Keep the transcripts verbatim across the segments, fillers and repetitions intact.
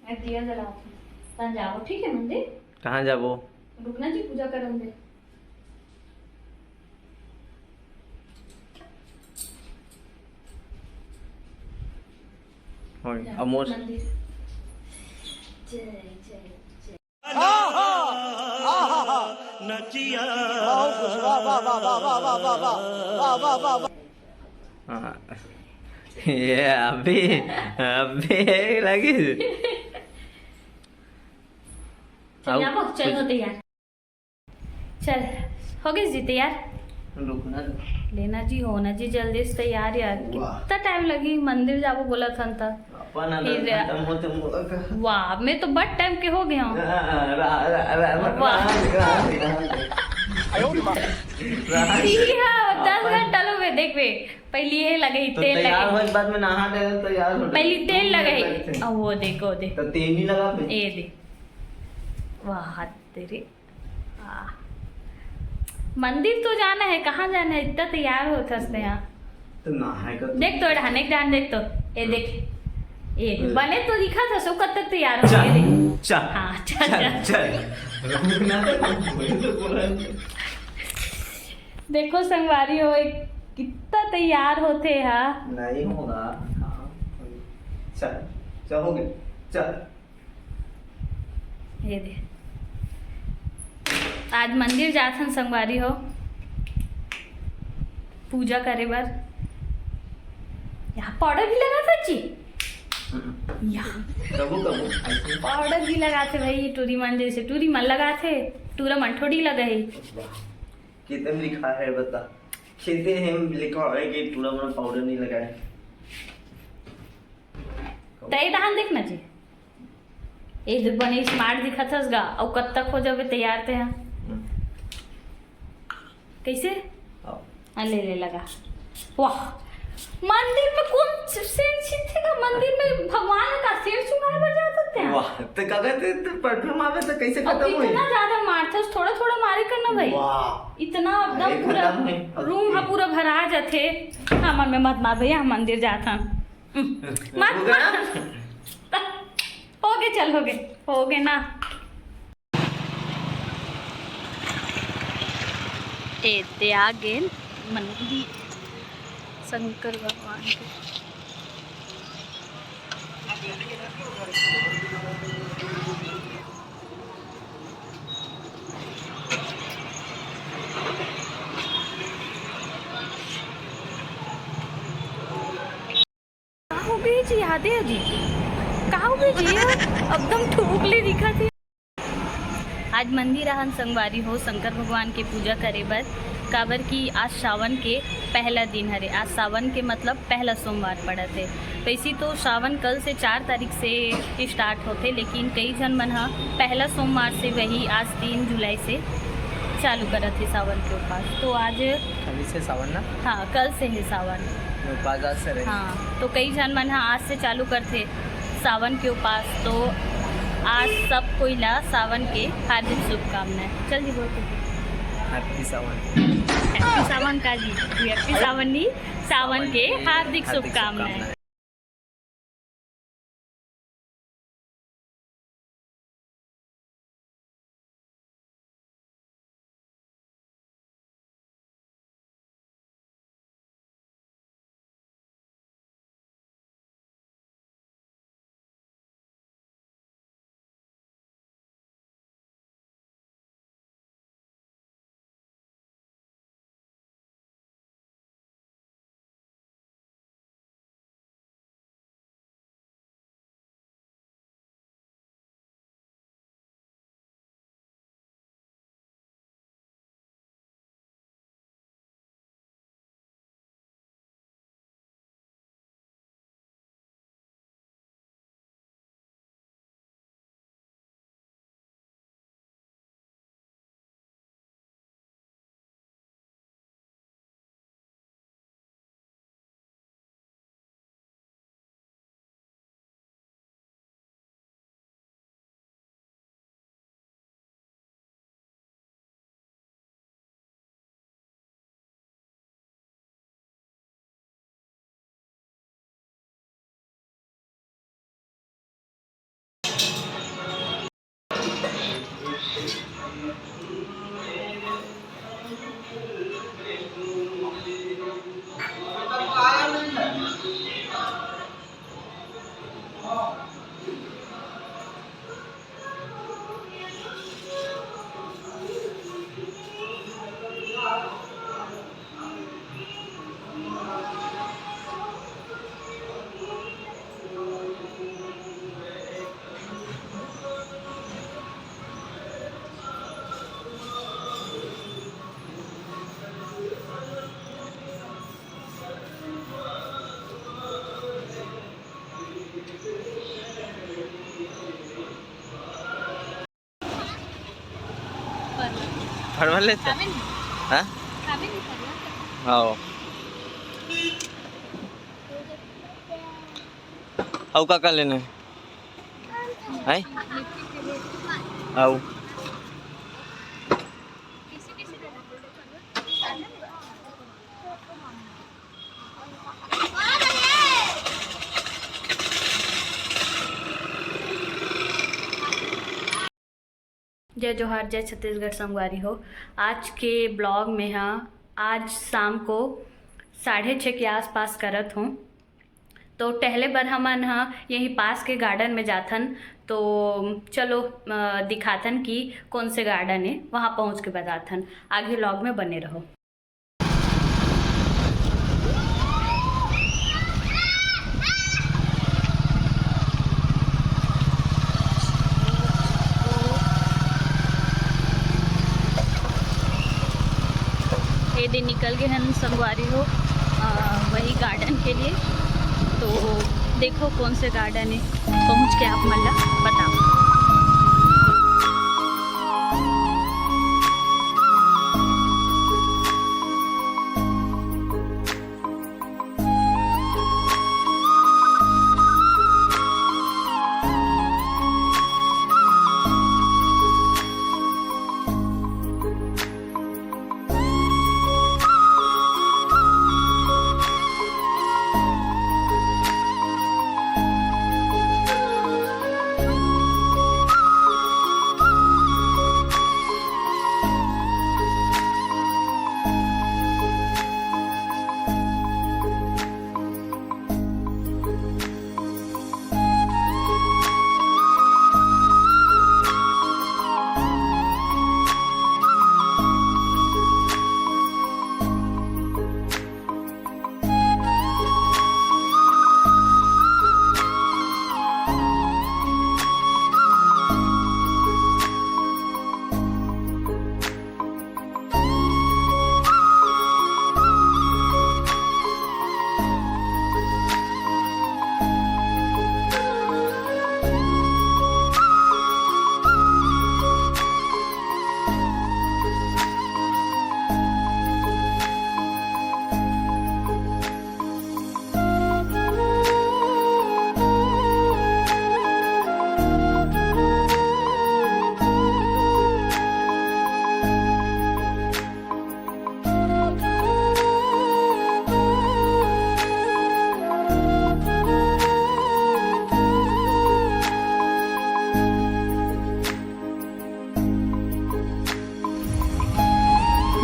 मैं दिया जलाती हूँ। तहन जाबो, ठीक है, मंदिर? कहाँ जाबो? रुकना जी, पूजा करन दे। होय, जा, अब मोर मंदिर। जय, जय, जय। हाँ। ये अभी, अभी लगी। चल, आओ। जाबो, चल, हो तैयार। चल, हो गइस जी तैयार। रुकना। लेना जी, होना जी, जल्दी से तैयार यार। वाह। कितना टाइम लगी, मंदिर जाबो बोलत हन त। अपन आधा फिर घंटा में होते मोला का। वाह, मैं तो बड़ टाइम के हो गया हूँ। रा-, रा-, रा-, रा-, वाह। रा-, रा-, रा-, रा-, रा-, ठीक है, दस अपन घंटा लोग देख बे। पहली ये लगे ही तो तेल तैयार लगे। होए के बाद में नहा ले तो यार हो पहली तेल लगे ही। लगते हैं। अब वो देखो, देखो। तो तेल नहीं लगा पे। ये दे। वाह, तेरे। आ। मंदिर तो जाना है, कहाँ जाना है? इतना तैयार होत हस ते यहाँ। तो नहाए का तो देख तो, ढाने के डान देख तो। ये देख। ये हम्म। बने तो दिखा था, सो कब तक तैयार हो चल, गए रे? चल, हाँ, चल, चल, चल। चल। रुकना तो, बोले तो बोला। देखो संगवारी हो, कितना तैयार होते हा। नहीं होगा। हाँ। चल, चल, हो गया। चल। ये दे। आज मंदिर जाथन संगवारी हो, पूजा करे बर। यहाँ पाउडर भी लगा था जी। हम्म। यहाँ कबो कबो ऐसे। पाउडर भी लगाथे भाई, टूरी मन जैसे टूरी मन लगाथे, टूरा मन थोड़ी लगा है। वाह। कितने में लिखा है बता? खेते हैं लिखा है कि टूरा मन पाउडर नहीं लगाए। तय धान देखना जी। ए दे बने स्मार्ट दिखत हस गा, अउ कब तक हो जाबे तैयार ते ह? हम्म। कैसे? आओ। हाँ, ले ले लगा। वाह, मंदिर में कौन सेंट छींचथे का? मंदिर में भगवान का सेंट सुंघाए बर जात होते हैं? वाह, तो का कहते, तो परफ्यूम आवे तो कैसे अब खत्म होई? इतना ज्यादा मारथस, थोड़ा थोड़ा मारे करना भाई। वाह। इतना एकदम अरे, पूरा खत्म है। अब रूम हा की? पूरा भरा जाथे। हमन में मत मार भैया, हम मंदिर जात हन। हम्म, मत, हो गया? मत। हो गए, चल, हो गए, हो गए ना। ए, ते आ गेन मंदिर शंकर भगवान के। का हो गई जी, यादे जी? का हो गई जी? एकदम ठुमुक ले दिखा थी। आज मंदिर आहन संगवारी हो शंकर भगवान के पूजा करे बर, काबर कि आज सावन के पहला दिन हरे। आज सावन के मतलब पहला सोमवार पड़त हे। वैसे तो सावन कल से चार तारीख से स्टार्ट होथे, लेकिन कई झन मन ह पहला सोमवार से, वही आज तीन जुलाई से चालू करत हे सावन के उपास। तो आज अभी से सावन ना? हाँ, कल से हे सावन। उपास आज से रहे। हाँ, तो कई झन मन ह आज से चालू करथे सावन के उपास। तो आज सब कोई ला सावन के हार्दिक शुभकामनाएं। चल जी, बोल के। Happy सावन। Happy सावन का जी? Happy सावन नहीं, सावन के हार्दिक शुभकामनाएं। फरवल लेता। खाबे नहीं। हाँ? खाबे नहीं फरवल। हाँ। अउ का का लेना हे? हैं? अउ जय जोहार, जय छत्तीसगढ़ संगवारी हो। आज के ब्लॉग में ह, आज शाम को साढ़े छः के आसपास करत हों। तो टहले बर हमन ह यही पास के गार्डन में जाथन। तो चलो, अ, दिखाथन कि कौन से गार्डन हे, वहाँ पहुँच के बताथन। आगे ब्लॉग में बने रहो। ये दे निकल गए हन संगवारी हो, अ, वही गार्डन के लिए। तो देखो कौन से गार्डन हे, पहुँच के आप मन ला बताओ।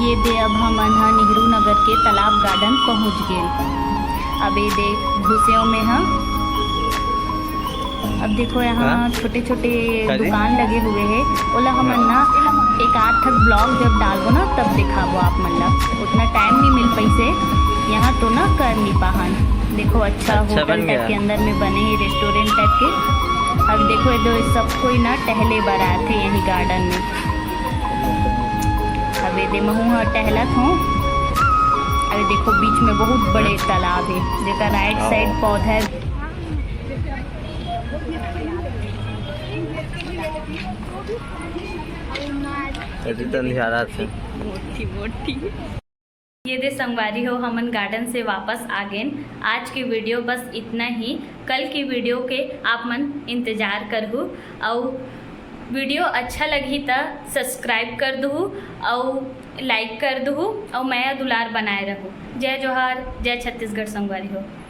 ये दे, अब हमन ह नेहरू नगर के तालाब गार्डन पहुंच गेन। अब ये दे घुसेव में ह। अब देखो, यहाँ हाँ? छोटे-छोटे का जी? दुकान लगे हुए हे, ओला हमन हाँ। ना एक आध ठक ब्लॉग जब डालबो ना, तब दिखाबो आप मन ला। उतना टाइम नहीं मिल पाइसे, यहाँ तो ना कर नहीं पाहन। देखो, अच्छा अच्छा होटल बन टाइप गया। के अंदर में बने हे, रेस्टोरेंट टाइप के। अब देखो, ये दो, सब कोई ना टहले बर आथे यही गार्डन में। अब ये दे, महू ह टहलत हों। अरे देखो, बीच में बहुत बड़े तालाब हे, जेकर राइट साइड पौधा हे। अति तो अंधियारा से। मोटी, मोटी। ये दे संगवारी हो, हमन गार्डन से वापस आ गेन। आज के वीडियो बस इतना ही। कल की वीडियो के आप मन इंतजार करहू। अउ वीडियो अच्छा लगही त सब्सक्राइब कर दुहू, अउ लाइक कर दुहू, अउ मया दुलार बनाए रहू। जय जोहार, जय छत्तीसगढ़ संगवारी हो।